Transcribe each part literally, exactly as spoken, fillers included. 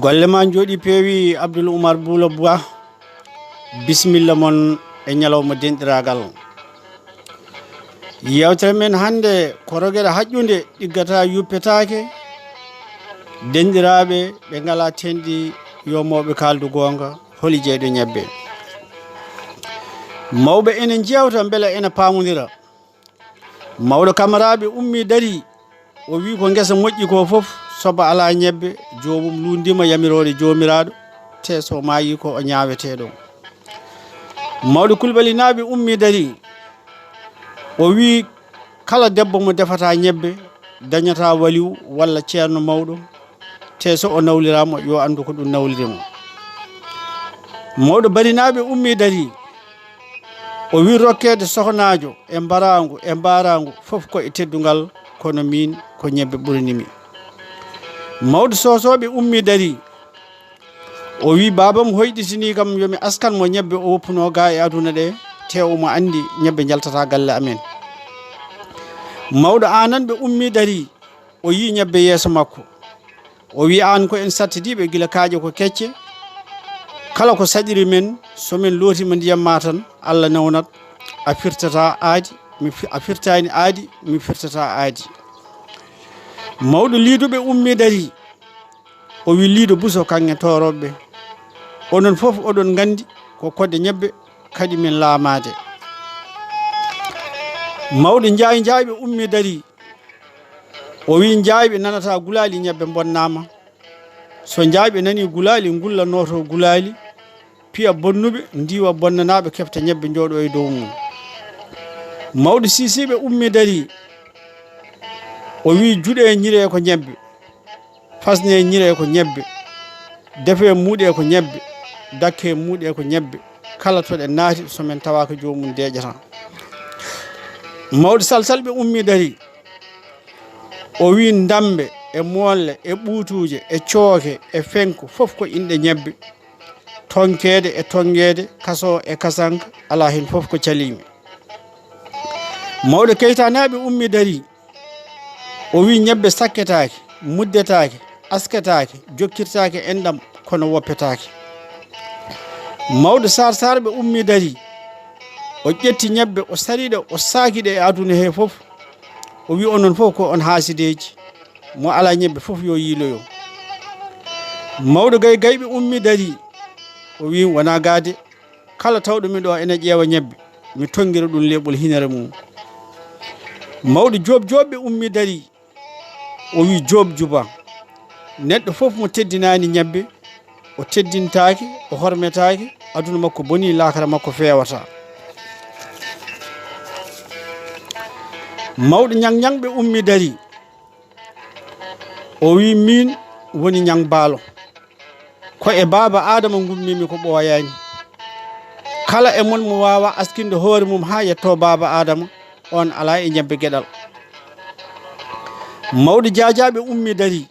Golle ma njooɗi peewi, Abdoul Oumar Boula Ba. Bisimilla mon e ñalawma denɗiraagal. Yewtere men hannde ko rogere haƴƴunde ɗiggata yuppetaake. Denɗiraaɓe ɓe ngalaa tenɗi, yo mawɓe kaaldu goonga, holi jeyɗo ñebbe? Mawɓe ene njewta mbele ene paamondira. Mawɗo Kamaraaɓe ummii darii, o wii ko ngesa moƴƴi ko fof, so ba alaa ñebbe, joomum luundiima yamiroore Joomiraaɗo, te so maayii ko o ñaaweteeɗo. Mawɗo Kulɓalinaaɓe ummii darii, o wii kala debbo mo defataa ñebbe, dañataa waliw walla ceerno mawɗo, te so o nawliraama, yo anndu ko ɗum nawliri mo. Mawɗo Barinaaɓe ummii darii, o wii rokkeede sohnaajo e mbaraangu e mbaaraangu fof ko e teddungal, kono miin ko ñebbe ɓurani mi. Mawɗo Soosooɓe ummii darii, o wii baabam hoyɗitinii kam yo mi askan mo ñebbe o woppunoo gaa e aduna ɗe, te omo anndi ñebbe njaltataa galle amen. Mawɗo Aananɓe ummii darii, o yii ñebbe yeeso makko. O wii aan ko en sattidiiɓe gila kaaƴe ko kecce. Kala ko saɗiri men, so men lootiima ndiyam ma tan, Alla newnat, a firtataa aadi, mi fi-, a firtaani aadi, mi firtataa aadi. Mawɗo Liiduɓe ummii darii, o wii Liido Buso kaŋŋe toorooɓe. Onon fof oɗon nganndi ko kodde ñebbe kaɗi men laamaade. Mawɗo Njaay Njaayɓe ummii darii, o wii Njaayɓe nanataa gulaali ñebbe mbonnaama. So Njaayɓe nanii gulaali, ngulla nooto gulaali, piya bonnuɓe, ndiiwa bonnanaaɓe, kefta ñebbe, njooɗo e dow mum. Mawɗo Siisiiɓe ummii darii, o wii juɗe ñiree ko ñebbe, fasne ñiree ko ñebbe, defe muuɗe ko ñebbe, dakke muuɗe ko ñebbe. Kala to ɗe naati, so men tawaaka joomum deeƴata. Mawɗo Salsalɓe ummii darii, o wii ndambe e moolle e ɓuutuuje e cooke e fenko fof ko inɗe ñebbe. Tonkeede e tongeede, kaso e kasanka, alaa heen fof ko caliimi. Mawɗo Keytaanaaɓe ummii darii, o wii ñebbe sakketaake, muddetaake, asketaake, jokkirtaake enɗam, kono woppetaake. Mawɗo Saar Saarɓe ummii darii, o ƴetti ñebbe, o sariɗe, o saaki ɗe e aduna he fof. O wii onon fof ko on haasideeji, mo alaa ñebbe fof yo yiiloyo. Mawɗo Gay Gayɓe ummii darii, o wii wonaa gaade, kala tawɗo mi ɗo ene ƴeewa ñebbe, mi tonngira ɗum leeɓol hinere mum. Mawɗo Joob Joobɓe ummii darii, o wii Joob Juba, neɗɗo fof mo teddinaani ñebbe, o teddintaake, o hormetaake, aduna makko bonii, laakara makko feewata. Mawɗo Ñaŋ-ñaŋɓe ummii darii, o wii miin woni Ñaŋ Baalo. Ko e baaba Aadama ngummiimi ko ɓooyaani. Kala e mon mo waawa askinde hoore mum haa yettoo baaba Aadama, oon alaa e ñebbe geɗal. Mawɗo Jaajaaɓe ummii darii.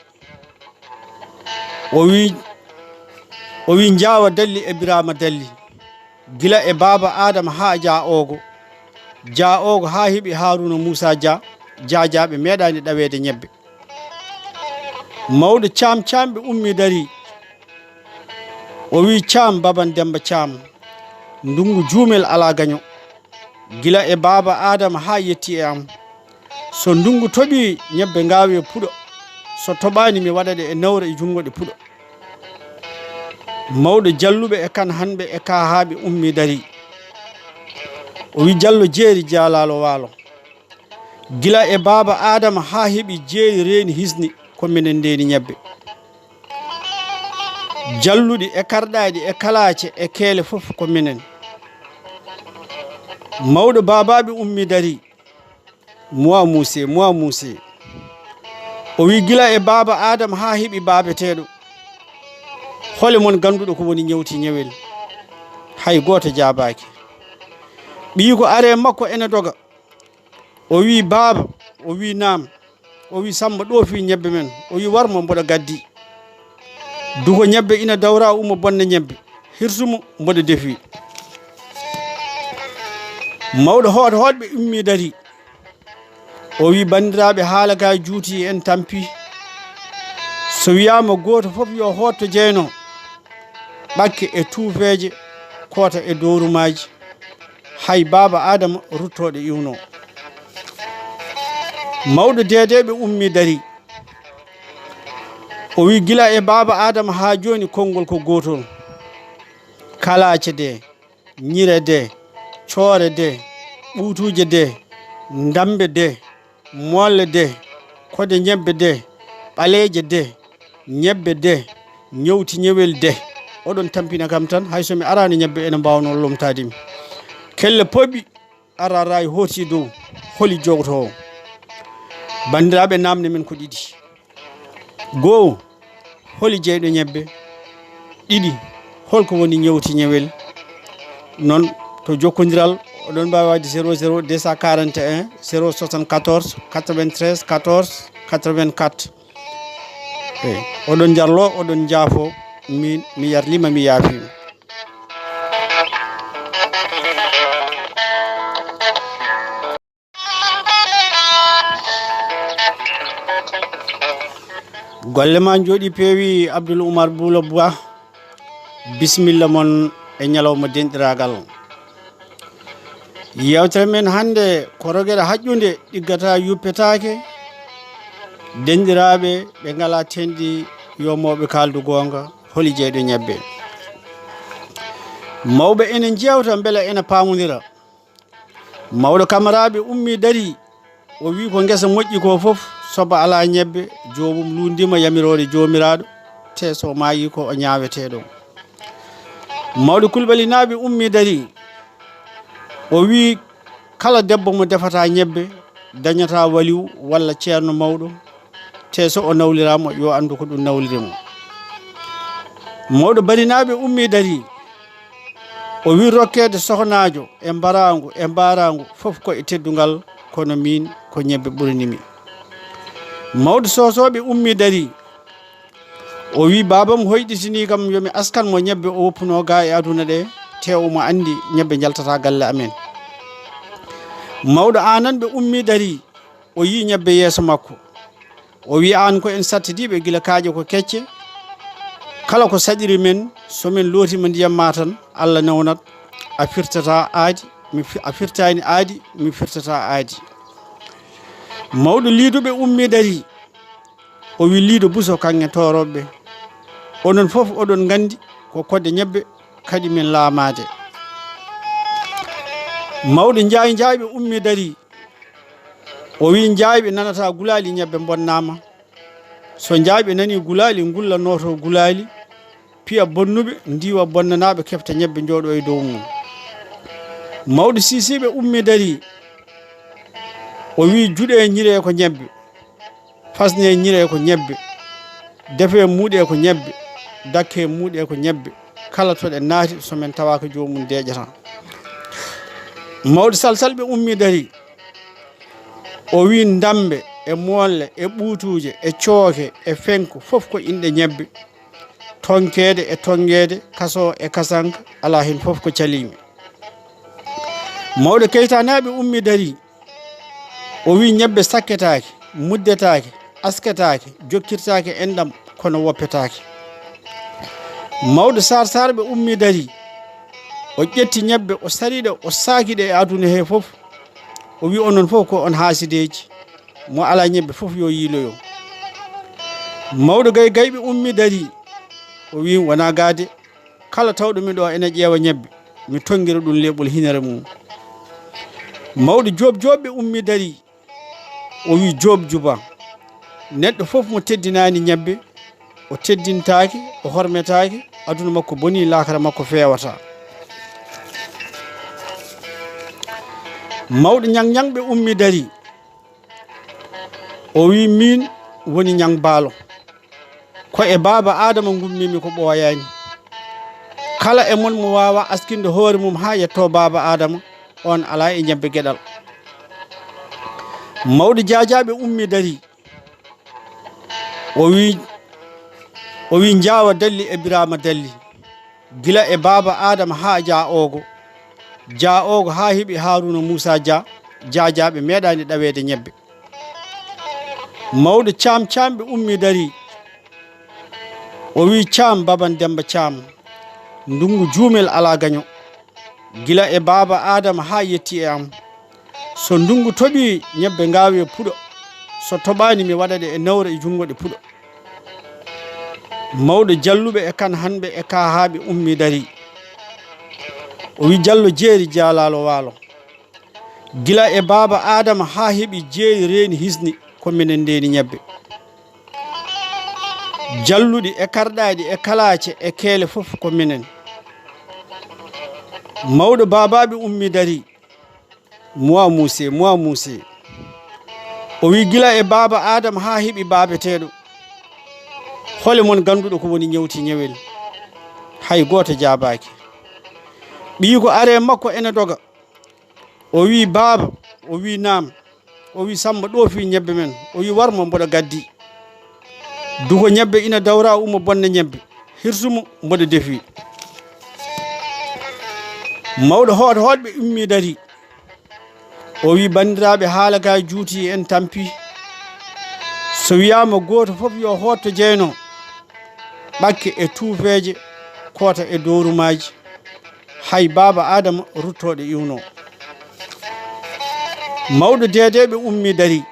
O wii, o wii Njaawa Dalli e Biraama Dalli. Gila e baaba Aadama haa Jaa Oogo. Jaa Oogo haa heɓi Haaruuna Muusaa Jaa, Jaajaaɓe meeɗaani ɗaweede ñebbe. Mawɗo Caam Caamɓe ummii darii. O wii Caam, Baban Demmba Caam, ndunngu juumel alaa gaño. Gila e baaba Aadama haa yetti e am. So ndunngu toɓii, ñebbe ngaawe puɗo. So toɓaani, mi waɗa ɗe e nawre e junngo ɗe puɗo. Mawɗo Jalluɓe e Kan Hanɓe e Kaahaaɓe ummii darii. O wii Jallo Jeeri Jaalaalo Waalo. Gila e baaba Aadama haa heɓi Jeeri reeni hisni, ko minen ndeeni ñebbe. Jalluɗi e karɗaaɗi e kalaace e keele fof ko minen. Mawɗo Baabaaɓe ummii darii. Moi Muuse, moi Muuse. O wii gila e baaba Aadama haa heɓi baabeteeɗo. Hole mon gannduɗo ko woni ñewti ñewel? Hay gooto jaabaaki. Ɓiyiiko aree makko ene doga. O wii baaba, o wii naam. O wii Sammba ɗoofii ñebbe men. O wii war mo mboɗo gaddi. Dugo ñebbe ina dawra, ummo bonna ñebbe. Hirsumo mboɗo defi. Mawɗo hoot hootɓe ummii darii. O wii banndiraaɓe, haala ka juuti, en tampii. So wiyaama gooto fof yo hootto jeyno ɓakke e tuufeeje, koota e dowrumaaji, hay baaba Aadama ruttooɗo iwno. Mawɗo deedeeɓe ummii darii. O wiyi gila e baaba Aadama haa jooni konngol ko gootol. Kalaace de, ñire de, coore de, ɓuutuuje de, ndambe de, moolle de, kode ñebbe de, ɓaleeje de, ñebbe de, ñewti ñewel de. Oɗon tampina kam tan, hay so mi araano ñebbe ene mbaawnoo lomtaade mi. Kelle pooɓi ara raay hooti dow, holi jogotoowo? Banndiraaɓe, naamne men ko ɗiɗi. Goo, holi jeyɗo ñebbe? Ɗiɗi, holko woni ñewti ñewel? Noon to jokkondiral, oɗon mbaawi waɗde zéro zéro deux cent quarante et un zéro soixante-quatorze quatre-vingt-treize quatorze quatre-vingt-quatre. Eyi, oɗon njarlo, oɗon njaafo, min mi yarlima, mi yaafiima. Golle ma njooɗi peewi, Abdoul Oumar Boula Ba. Bisimilla mon e ñalawma denɗiraagal. Yewtere men hannde ko rogere haƴƴunde, ɗiggata yuppetaake. Denɗiraaɓe ɓe ngalaa tenɗi, yo mawɓe kaaldu goonga, holi jeyɗo ñebbe? Mawɓe ene njeewta mbela ene paamondira. Mawɗo Kamaraaɓe ummii darii, o wii ko ngesa moƴƴi ko fof, so ba alaa ñebbe, joomum luundiima yamiroore Joomiraaɗo, te so maayii ko o ñaaweteeɗo. Mawɗo Kulɓalinaaɓe ummii darii, o wii kala debbo mo defataa ñebbe, dañataa waliw walla ceerno mawɗo, te so o nawliraama, yo anndu ko ɗum nawliri mo. Mawɗo Barinaaɓe ummii darii, o wii rokkeede sohnaajo e mbaraangu e mbaaraangu fof ko e teddungal, kono miin ko ñebbe ɓurani mi. Mawɗo Soosooɓe ummii darii, o wii baabam hoyɗitinii kam yo mi askan mo ñebbe o woppunoo gaa e aduna ɗe, te omo anndi ñebbe njaltataa galle amen. Mawɗo Aananɓe ummii darii, o yii ñebbe yeeso makko. O wii aan ko en sattodiiɓe gila kaaƴe ko kecce. Kala ko saɗiri men, so men lootiima ndiyam ma tan, Alla newnat, a firtataa aadi, mi fi-, a firtaani aadi, mi firtataa aadi. Mawɗo Liiduɓe ummii darii, o wii Liido Buso kaŋŋe toorooɓe. Onon fof oɗon nganndi ko kodde ñebbe kaɗi men laamaade. Mawɗo Njaay Njaayɓe ummii darii, o wii njaayɓe nanataa gulaali ñebbe mbonnaama. So njaayɓe nanii gulaali, ngulla nooto gulaali, piya bonnuɓe, ndiiwa bonnanaaɓe, keɓta ñebbe, njooɗo e dow mum. Mawɗo Siisiiɓe ummii darii, o wii juɗee ñiree ko ñebbe, fasnee ñiree ko ñebbe, defee muuɗee ko ñebbe, dakkee muuɗee ko ñebbe, kala to ɗe naati so men tawaaka joomum deeƴataa. Mawɗo Salsalɓe ummii darii, o wii ndambe e moolle e ɓuutuuje e cooke e fenko fof ko inɗe ñebbe, tonkeede e tongeede, kasoo e kasanka, alaa heen fof ko caliimi. Mawɗo Keytaanaaɓe ummii darii, o wii ñebbe sakketaake, muddetaake, asketaake, jokkirtaake enɗam, kono woppetaake. Mawɗo Saar Saarɓe ummii darii, o ƴetti ñebbe, o sariɗe, o saaki ɗe e aduna hee fof. O wii onon fof ko on haasideeji, mo alaa ñebbe fof yo yiiloyo. Mawɗo Gay Gayɓe ummii darii, o wii wonaa gaa de, kala tawɗo mi ɗo ene ƴeewa ñebbe, mi tonngira ɗum leeɓol hinere mum. Mawɗo Joob Joobɓe ummii darii, o wii Joob Juba, neɗɗo fof mo teddinaani ñebbe, o teddintaake, o hormetaake, aduna makko bonii, laakara makko feewataa. Mawɗo Ñaŋ Ñaŋɓe ummii darii, o wii miin woni Ñaŋ Baalo. Ko e baaba Aadama ngummiimi ko ɓooyaani. Kala e mon mo waawa askinde hoore mum haa yettoo baaba Aadama, oon alaa e ñebbe geɗal. Mawɗo Jaajaaɓe ummii darii. O wii, o wii Njaawa Dalli e Biraama Dalli. Gila e baaba Aadama haa Jaa Oogo. Jaa Oogo haa heɓi Haaruuna Muusaa Jaa, Jaajaaɓe meeɗaani ɗaweede ñebbe. Mawɗo Caam Caamɓe ummii darii. O wi, "Caam, baban Demba Caam, ndungu juumel alaa gaño. Gila e baaba Aadama haa yetti e am. So ndungu toɓii, ñebbe ngaawe puɗo. So toɓaani, mi waɗa ɗe e newre e junngo ɗe puɗo." Mawɗo Jalluɓe e Kanhanɓe e Kahaaɓe ummii darii. O wi, "Jallo Jeeri jaalaalo waalo. Gila e baaba Aadama haa heɓi jeeri reeni hisni, ko minen ndeeni ñebbe. Jalluɗi e karɗaaɗi e kalaace e keele fof ko minen." Mawɗo Baabaaɓe ummii darii. "Moi, Muuse, moi, Muuse." O wi, "Gila e baaba Aadama haa heɓi baabeteeɗo, hole mon gannduɗo ko woni ñewti ñewel?" Hay gooto jaabaaki. Ɓiyi ko are makko ene doga. O wi, "Baaba." O wi, "Naam." O wi, "Sammba, ɗoofi ñebbe men." O wi, "War mo, mboɗo gaddi. Duko ñebbe ina dawra, ummo bonna ñebbe. Hirsu mo, mboɗo defi." Mawɗo hoot hootɓe ummii darii. O wi, "Banndiraaɓe, haala ka juuti, en tampi. So wiyaama gooto fof yo hoot to jeynoo, ɓakke e tuufeeje, koota e dowrumaaji, hay baaba Aadama ruttooɗo iwnoo." Mawɗo deedeeɓe ummii darii.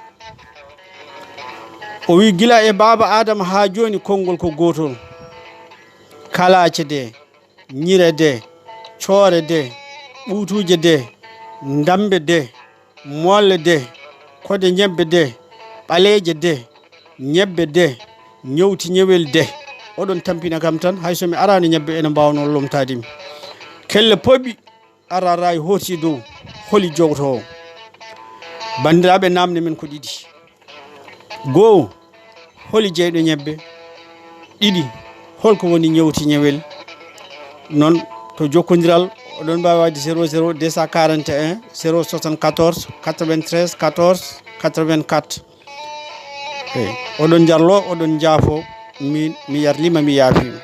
O wi, "Gila e baaba Aadama haa jooni, konngol ko gootol. Kalaace de, ñire de, coore de, ɓuutuuje de, ndambe de, moolle de, kode ñebbe de, ɓaleeje de, ñebbe de, ñewti ñewel de." Oɗon tampina kam tan, hay so mi araano, ñebbe ene mbaawnoo lomtaade mi. Kelle poɓi, araraay hooti dow, holi jowtoowo? Banndiraaɓe, naamne men ko ɗiɗi. Goo, holi jeyɗo ñebbe? Ɗiɗi, holko woni ñewti ñewel? Noon, to jokkondiral, oɗon mbaawi waɗde zéro zéro deux cent quarante et un zéro soixante-quatorze quatre-vingt-treize quatorze quatre-vingt-quatre. Eyi, oɗon njarlo, oɗon njaafo, min mi yarlima, mi yaafiima.